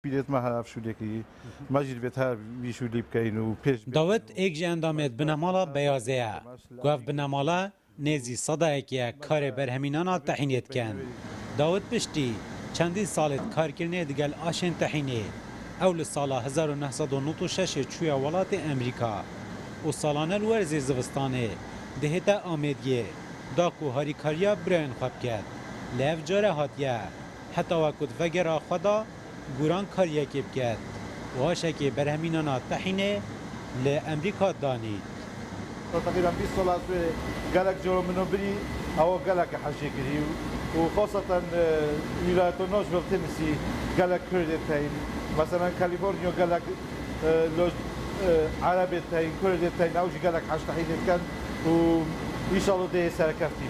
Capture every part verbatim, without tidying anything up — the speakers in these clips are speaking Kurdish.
Pîrêt me her ev şûlê kirî. Me jî divêt her vî şûlî bikeyn û pêş Dawit êk ji endamêt binemala Beyazê ye. Ku ev binemala nêzî sedayekê ye karê berhemînana tehînê dikin. Dawit piştî çendîn salêt karkirinê digel aşên tehînê, ew li sala hezar û neh sed û nod û şeş çûye welatê Amerîka û salane li werzê zivistanê dihête Amêdiyê da ku harîkariya birayên xwe biket. Lê ev care hatiye, heta wek ku di vegera xwe de gûrankariyekê biket û aşekê berhemînana tehînê li Amerîka danît. Teqrîben bîst sala ez wê gelek caro min û birî ew gelek hejê kirî û xaseten, e, wîlayeto naj ve tenisî gelek Kurdê teyn. Meselen California gelek, e, loj-, e, Erebê teyn, Kurdê teyn, ew jî gelek hej tehînê dikin û înşallah dê serekeftî.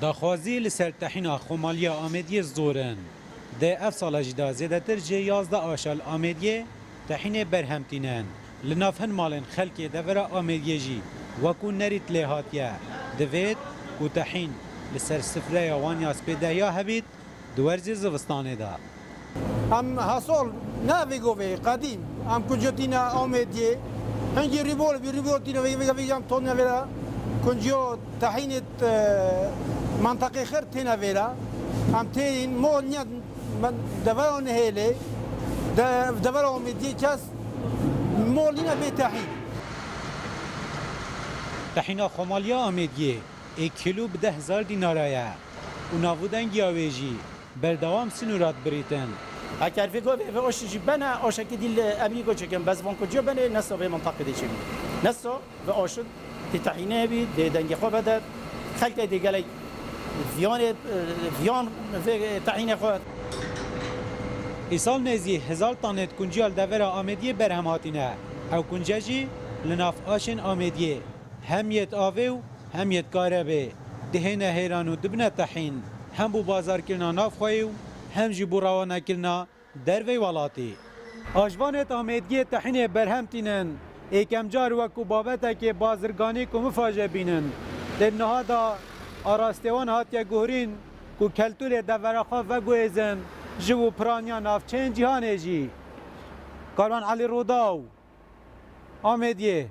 Daxwazî li ser tehîna xomaliya Amêdiyê zor in. Di ev sala jî de zêdetir ji yazdeh aşa li Amêdiyê tehînê berhem tînin. Li nav hin malên xelkê devera Amêdiyê jî wekû nerît lê hatiye. Divêt ku tehîn li ser sifreya wan ya spêdehiya hebît di werzê zivistanê de. Em hesol ne vê govê qedîm. Em kuncotîne Amêdiyê. Hingî rîbol bî rîbol tîne vê vê vê em tone vêra. Kunciyo tehînê, e, menteqê xir têne vêra. Em têyîn mol niye me-, devera Nihêlê, de-, devera Amêdiyê kes mol nîne bê tehîn. Tehîna xomaliya Amêdiyê ê kîlo bi deh hezar dînara ye û nav û dengiya wê jî berdewam sinûrat birîtin. Eker vê govê ve aşê jî bene, aşekî dî li Amerîka çêkin, bes van kuciya bene, nesa vê menteqê de çêbî. Nesa ve aşin dê tehînê hebî, dê dengê xwe vede, xelkê dê gelek viyanê, e, viyan vê tehînê xwe. Îsal nêzî hezar tanêt kunciya li devera Amêdiyê berhem hatîne. Ew kunce jî li nav aşên Amêdiyê hem yêt avê û hem yêt karebê dihêne hêran û dibine tehîn, hem bo bazarkirina navxweyî û hem jî bo rewanekirina dervey welatî. Aşvanêt Amêdiyê tehînê berhem tînin, êkem car wekû babetekê bazirganî ku mifaje bînin. Lê niha da arastê wan hatiye guhurîn ku keltûrê devera xwe veguhêzin, ji bo piraniya navçeyên cîhanê jî. Karwan Elî Rûdaw, Amêdiyê.